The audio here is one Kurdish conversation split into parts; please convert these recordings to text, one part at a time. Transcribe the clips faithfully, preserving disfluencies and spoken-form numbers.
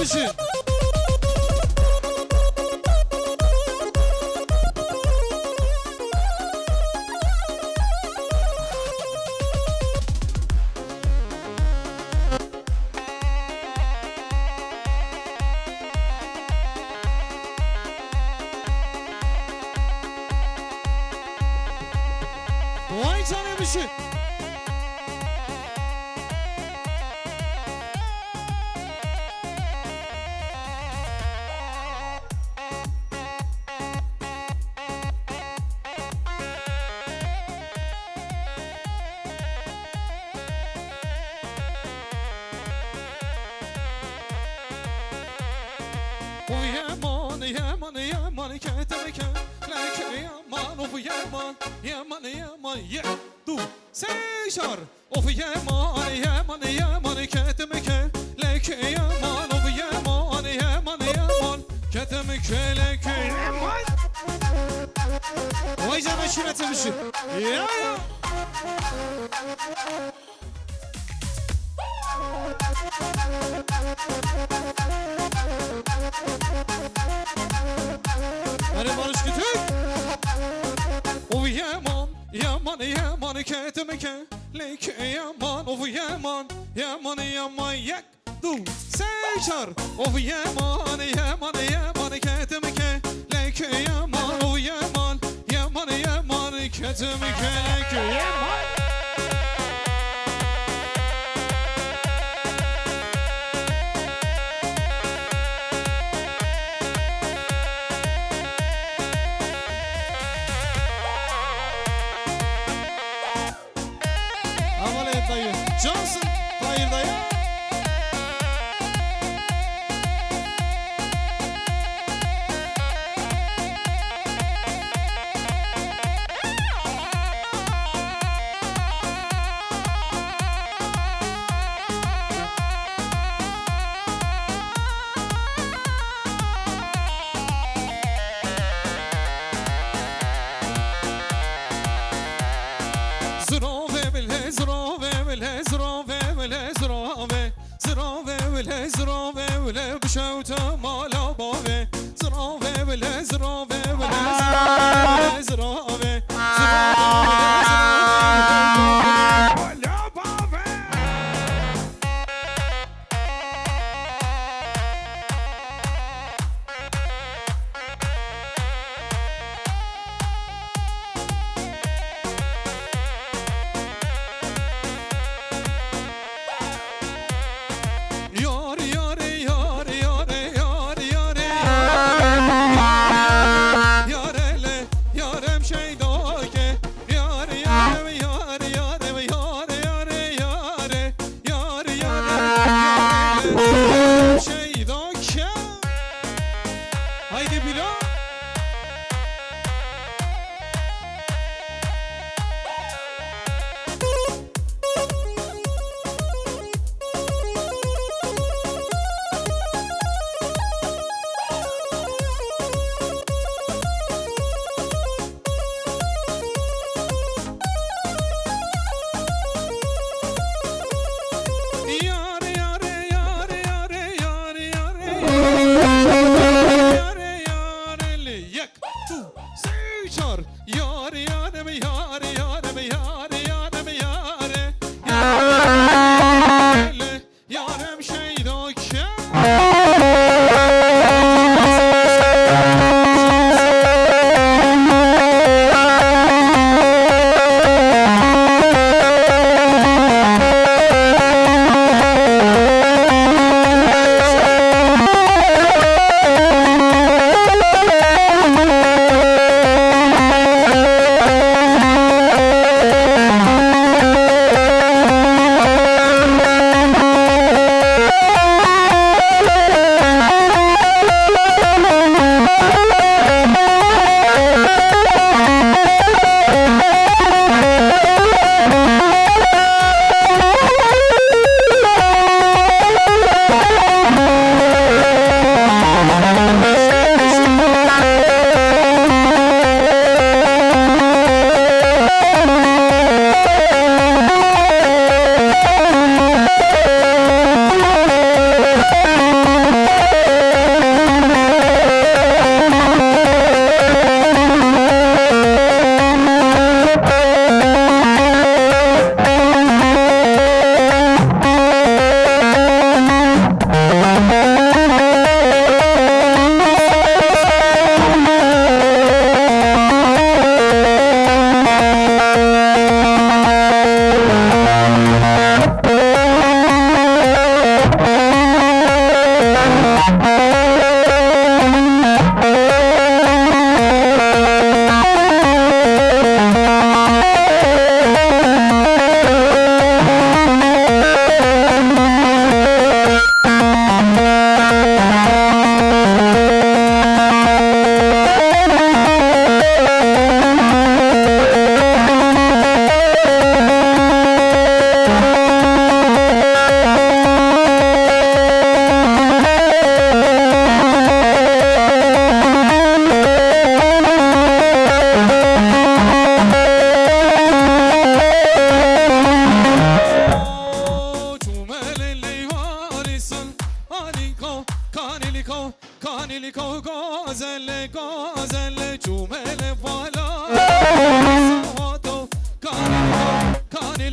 Bijî. Vay canê bijî. Oy yeman, yeman, yeman, ketime ke, leke yeman, of yeman, yeman, yeman, ye, du, sê, çar. Of yeman, yeman, yeman, ketime ke, leke yeman, of yeman, yeman, yeman, ketime ke, leke yeman. Vay canına şuna tepişi. Ya, ya. Hadi Barış Kütük. Of yeman, yeman, yeman, ketime ke, leke yeman, of yeman, yeman, yeman, yek, du, sê, çar. Of yeman, yeman, yeman, ketime ke, leke yeman, of yeman, yeman, yeman, ketime ke, leke yeman. Aman ey dayı. Johnson, Tahir dayı. Zirove bile, zirove bile, zirove bile, zirove. Zirove bile, zirove bile, bişewte mala bavê. Zirove bile, zirove bile, zirove bile, zirove. Zirove bile, zirove bile, zirove bile, mala bavê. Yar, yar, yar, yar, yar, yar, yar, yar, ele, yarem şeyda ke, yar, yarem, yar, yarem, yar.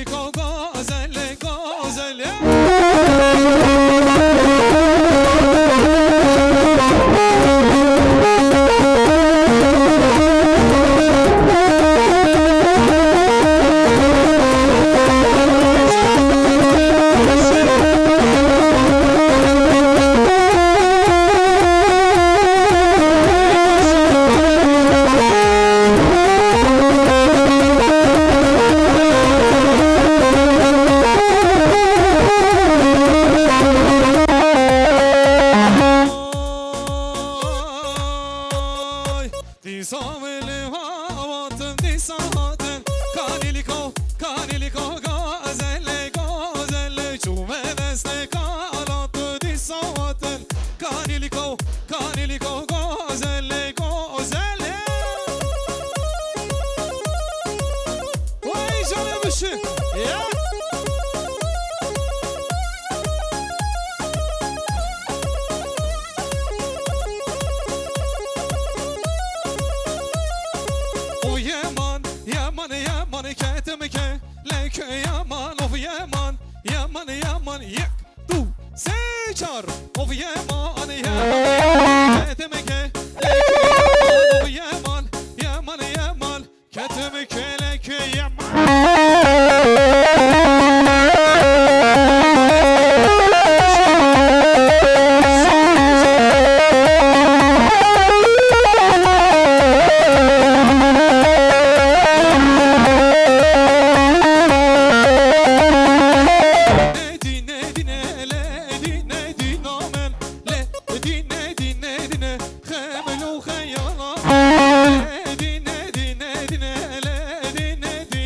Go, go, Azele, go, Azele. Dîsa wê lê hawatin, dîsa hatin. Kanîliko, kanîliko, gazele, gazele. Çûme destê kalat, dîsa hatin. Kanîliko, kanîliko, gazele, gazele. Wey canê bişi. Ya. O yeman, yeman, yeman, ketim ke, leke yeman, of yeman, yeman, yeman, yek, du, se, çar, of yeman, yeman, ketim ke, leke yeman, of yeman, yeman, yeman, Ketim kelek yema. Nedî, nedî, ne, le, dî, nedî, namen, le, dî, nedî, nedî, ne. Xemil û xeyala. Nedî, nedî, nedî, ne, le, dî, nedî,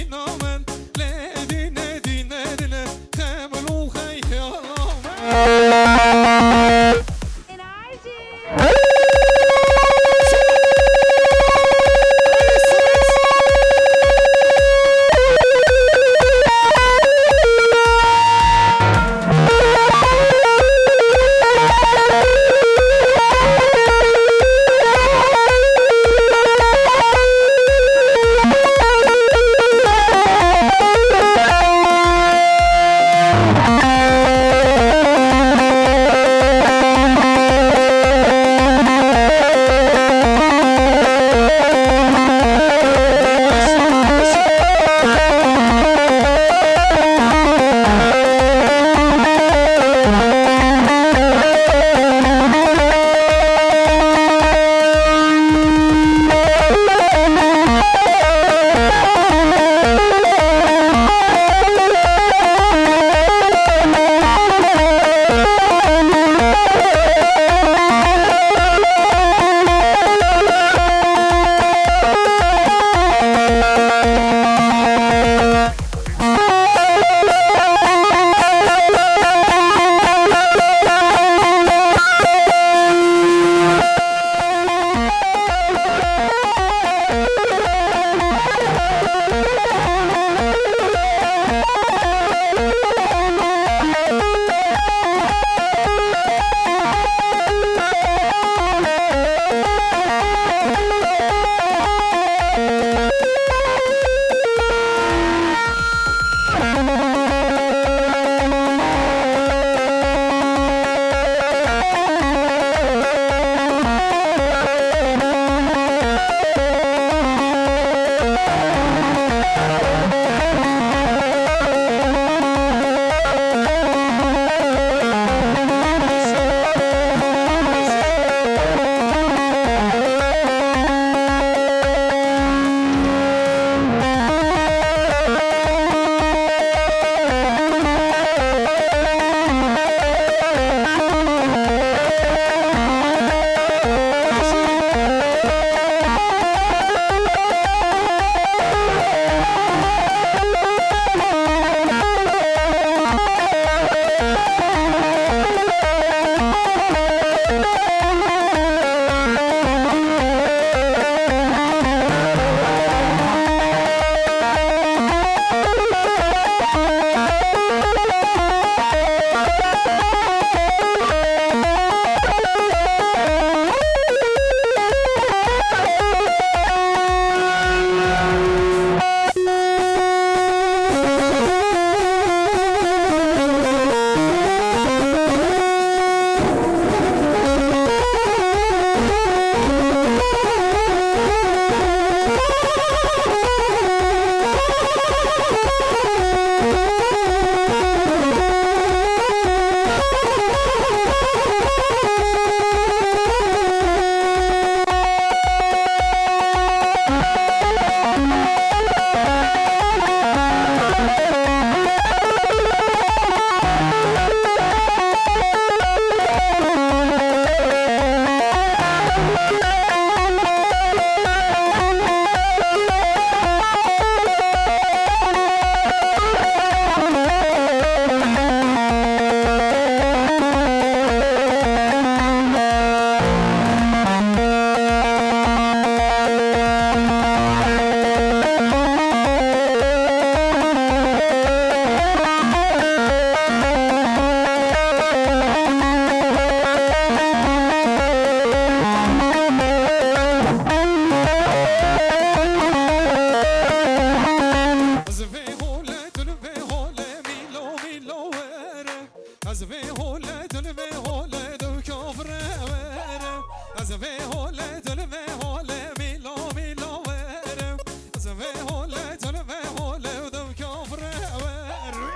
Ez vê hole, dil vê hole, dew kafire were. Ez vê hole, dil vê hole, mîlo, mîlo were. Ez vê hole, dil vê hole, dew kafire were.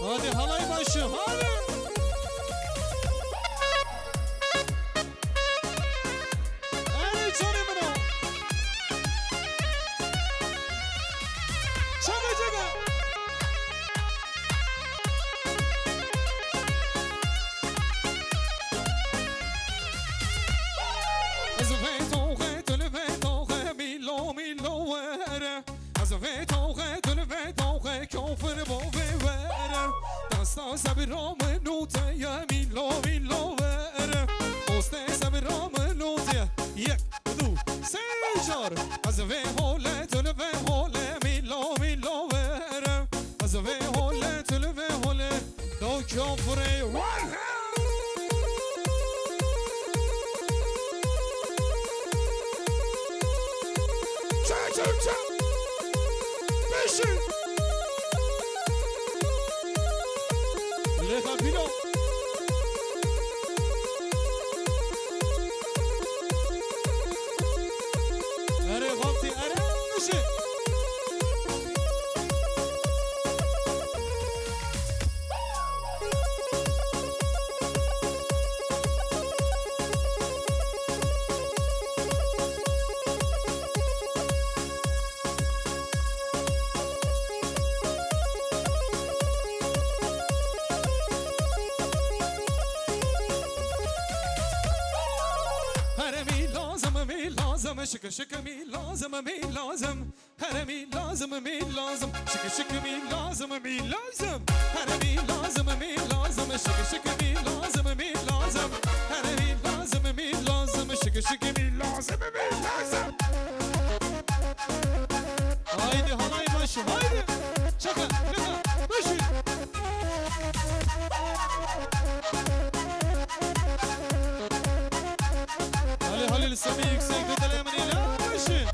Hadi halay başı, hadi. Erê canê min o. Çaga, çaga. Ez vê toxe, tu li vê toxe, mîlo, mîlo were. Ez vê toxe, tu li vê toxe, kafir bo vê were. Dasta sebra min û te ye, mîlo, mîlo were. Postê sebra min û te ye. Yek, du, sê, çar. Ez vê hole, tu li vê hole, mîlo, mîlo were. Ez vê hole, tu li vê hole. Dew kafirê. Ça, ça, ça. Beşi. Lêxa pîlo. Erê, xaltî, erê, nişê. Here mî lazim, mî lazim, şik şik mî lazim, mî lazim. Here mî lazim, mî lazim, şik şik mî lazim, mî lazim. Here mî lazim, mî lazim, şik şik mî lazim, mî lazim. Here mî lazim, mî lazim, şik şik mî lazim, mî lazim. Haydi halay başı, haydi. Çaka, çaka, başı. Ali Halil Sami yüksek bir denemini yapmışsın.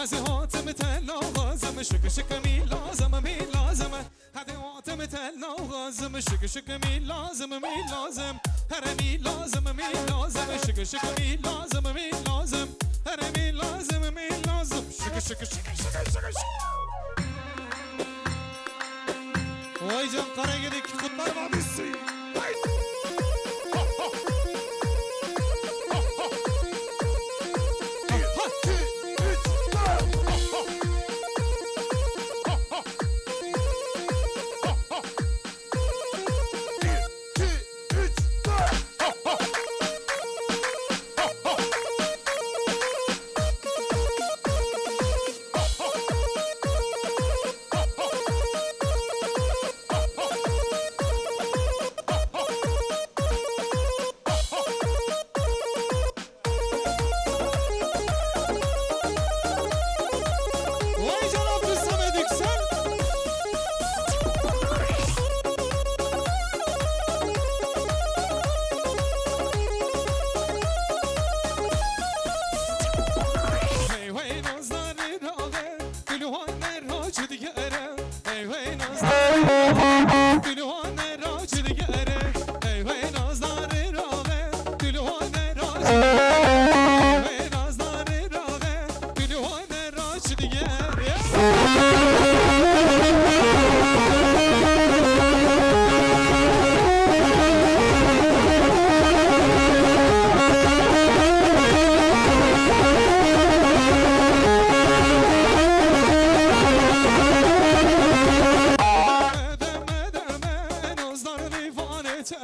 Ez ê hatim te lazim, şik şik mî lazim, mî lazim. Hadi hatim te lazim, şik şik mî lazim, mî lazim. Here mî lazim, mî lazim, şik şik mî lazim, mî lazim. Here mî lazim, mî lazim, şik şik şik şik şik şik. Vay can Karagedek Kutlar Vadisi. Haydi. Vay canım, Samet Yüksel. Hey, hey, nazlanı rağe, gülühanlar hacı digere. Hey, hey, nazlanı, gülühanlar hacı digere. Hey, hey, nazlanı rağe, gülühanlar hacı digere. Hey, hey, nazlanı rağe, gülühanlar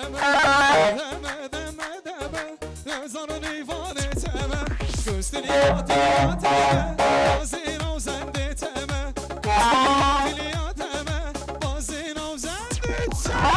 Deme, deme, deme, deme, zarın eyvanı teme. Gösteri ya teme, teme, hazin o zende teme. Gösteri ya teme, hazin o zende teme.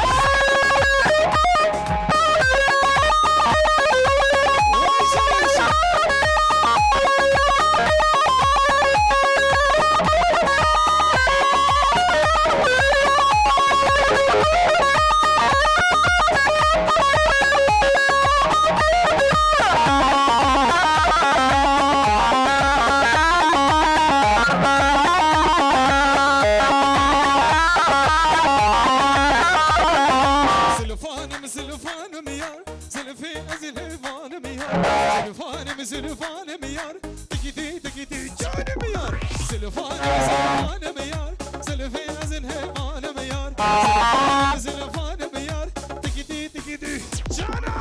Zülfanim yar, tikiti tikiti canım yar. Zülfanim, zülfanim yar, zülfê ez in heyvanim yar. Zülfanim, zülfanim yar, tikiti tikiti canım.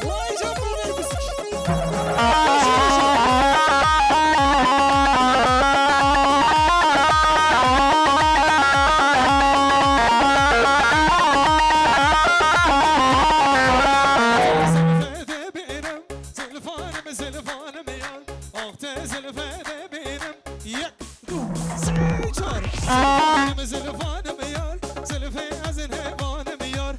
Vay canına ver müzik. Zülfe de benim, zülfanim, zülfanim yar. Ah te zülfe de benim. Yek, du, sê, çar. Zülfanim, zülfanim yar. Zülfe ez in heyvanim yar.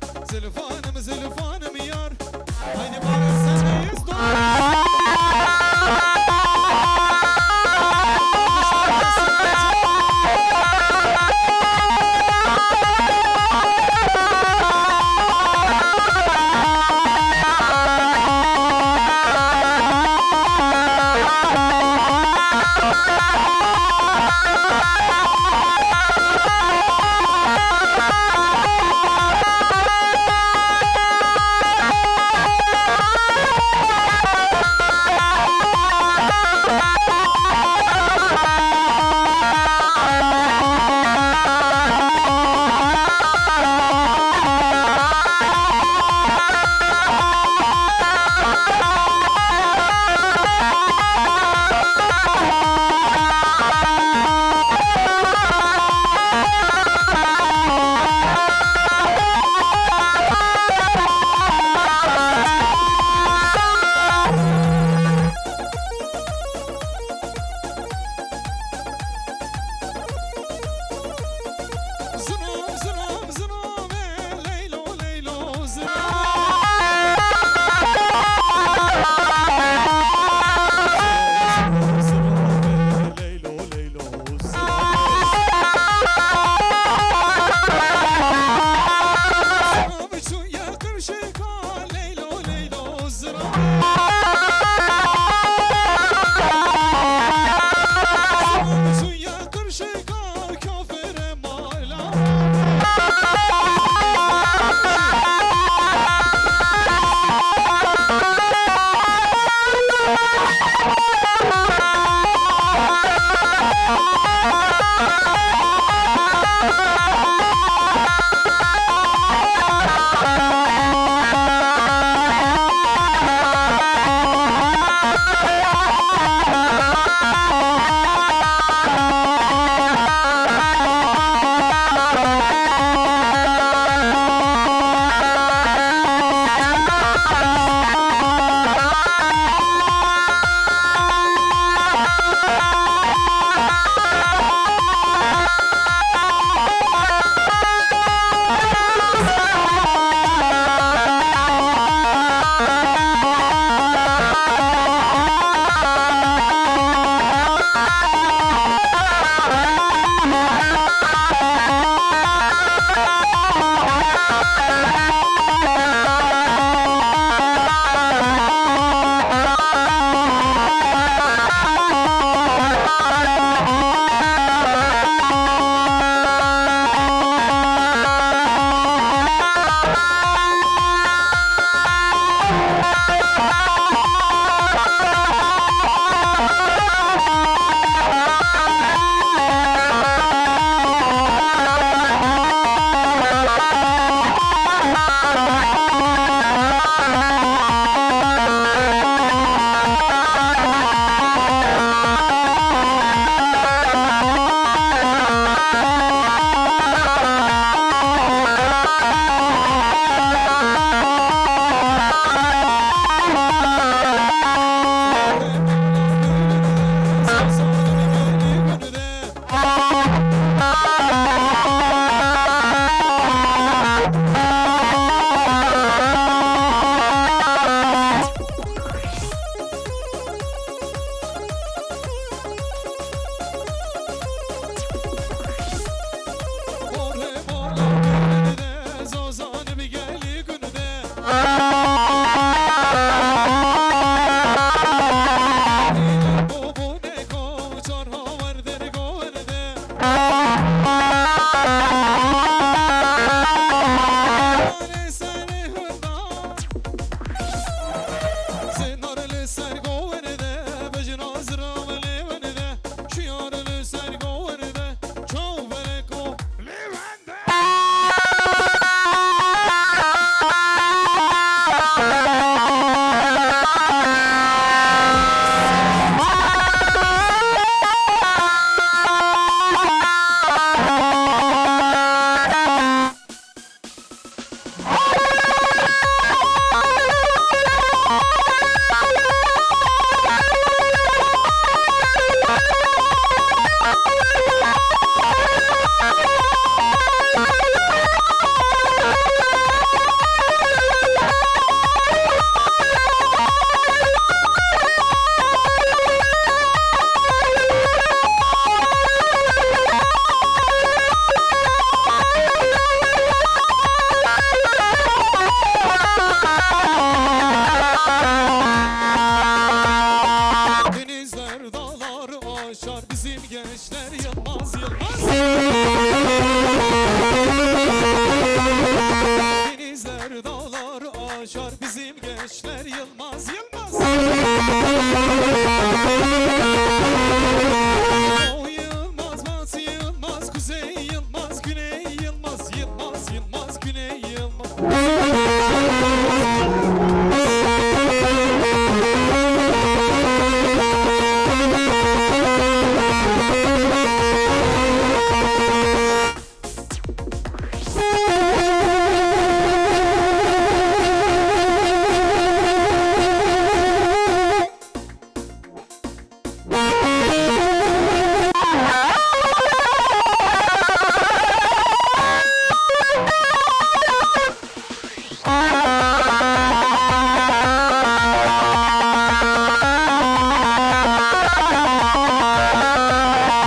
Zeynep